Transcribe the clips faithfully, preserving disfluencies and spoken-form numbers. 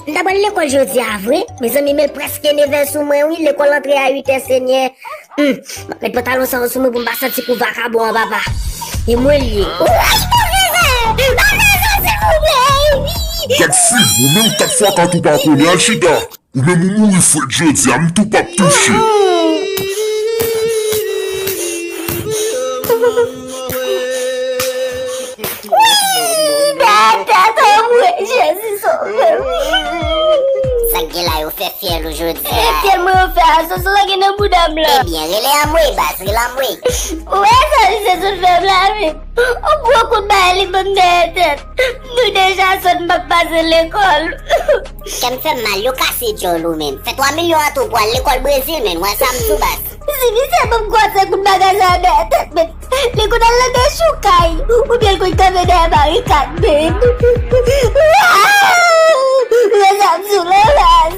M ta pral lekòl jodi a vre. Mezanmi, men l prèske nevè sou mwen, wi. Lekòl antre a uitè, Senyè. Hmm, m ap met pantalon sa yo sou mwen pou m pa santi kou vakabon an, papa. E mwen l ye. Woy, pa fè sa! Pa fè sa, silvouplè! Gad fi, ou menm kat fwa kat ou pa konnen, al chita. Ou menm ou mouri frèt jodi a, m tou p ap touche. Wi, tèt anmwe, Jezi sove m. Sa k gen la yo fè fyèl ou jodi a? E fyèl mwen yo fè a, soso sa gen nan bouda m la. Ebyen, rele anmwe, baz, rele anmwe. Ou wè sa misye sot fè m la, men. On gwo kout bagay li ban m dèyè tèt. Nou deja sot, m p ap pase lekòl. Kè m fè m mal, yo kase djòl ou, men. Fè twa milyon an tou pou al lekòl Brezil, men. Wè sa m sou baz. Si misye ban m gwo sèk kout bagay sa dèyè tèt, men, li konn al nan dechoukay, oubyen l konn kanpe dèyè barikad, men. Wè sa m sou lè baz.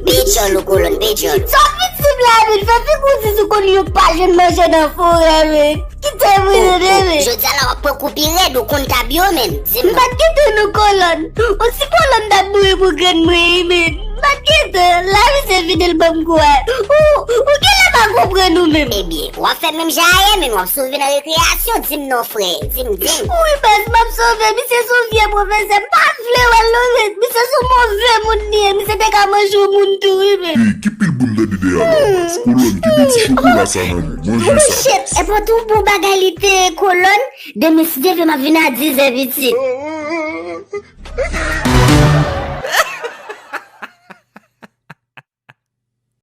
Pe djòl ou, kolòn, pe djòl ou. Sa w vin sib la, men, fè figi w di si w konn yon pa jwenn manje nan forè, men. Kite m wi, men. Jodi a la w ap pran kou pi rèd, ou konn tab yo, men. Di m non. M pa t gen tan non, kolòn. On ti kolòn t ap mouri pou grenn mwen, wi, men. M pa t gen tan. La misye vini l ban m kou a. Ou, ou genlè pa konprann ou menm. Ebyen, w ap fè menm jan ayè, men w ap sove nan rekreyasyon. Di m non, frè. Di m, di m. Wi, baz, m ap sove. Misye se yon vye pwofesè. M pa vle wè l non, men. Misye se yon move moun li ye. Misye te ka manje yon moun tou, wi, men. Ey, ki pil bounda dede a la, baz. Kolòn, kite ti chokola sa nan men. Manje sa. Shit, e pa tou bon bagay li te ye, kolòn. Demen, si Dye vle, m ap vin a dizè, pitit.